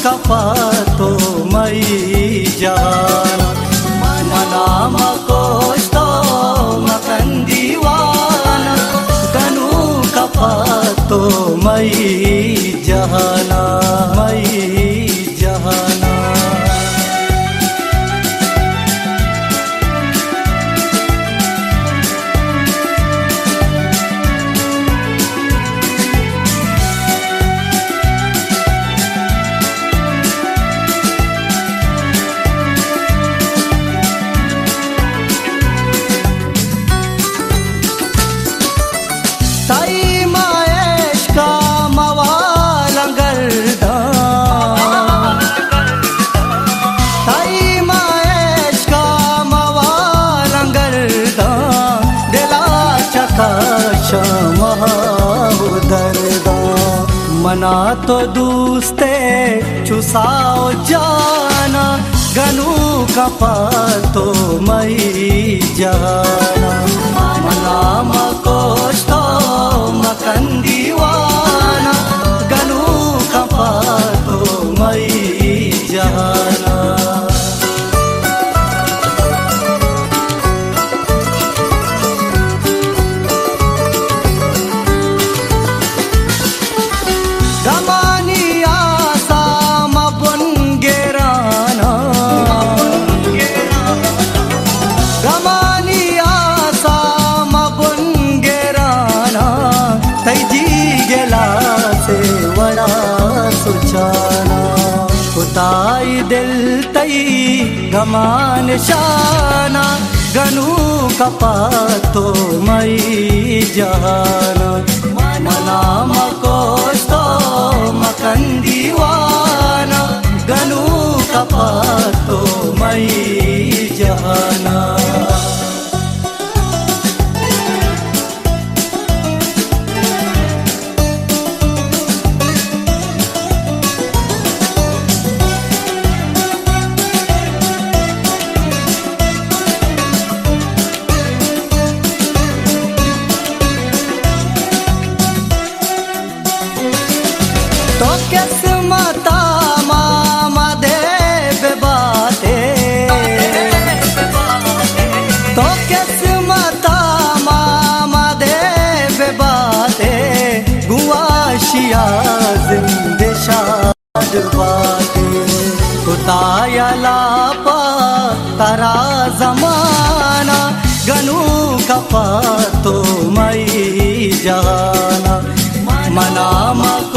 کپا تو مئی جہان، منا مکوش تو مکن دیوان، گنو کپا تو مئی جہان، مئی جہان۔ تئی ما عشقا موال گرداں، تئی ما عشقا موال گرداں، دلا چکا شمع و درداں۔ منا تو دوست ئے چو ساہ و جانا، گنو کپا تو مئی جہانا۔ منا مکوش تو مکن دیوانا، گنو کپا تو مئی جہانا۔ گمانی آسا ما بن گرانا، گمانی آسا ما بن گرانا، تئی جی گلاسے وڑا سچانا۔ کتائی دل تئی گمان شانا، گنو کپا تو مئی جہانا۔ منا مکوش تو مکن دیوانا، گنو کپا تو مئی جہانا۔ تو قسمتا ما مدے بباتے، تو قسمتا ما مدے بباتے، گواشیا زند شاد باتے۔ خدایا لاپا ترا زمانا، گنو کپا تو مئی جہانا۔ منا مکو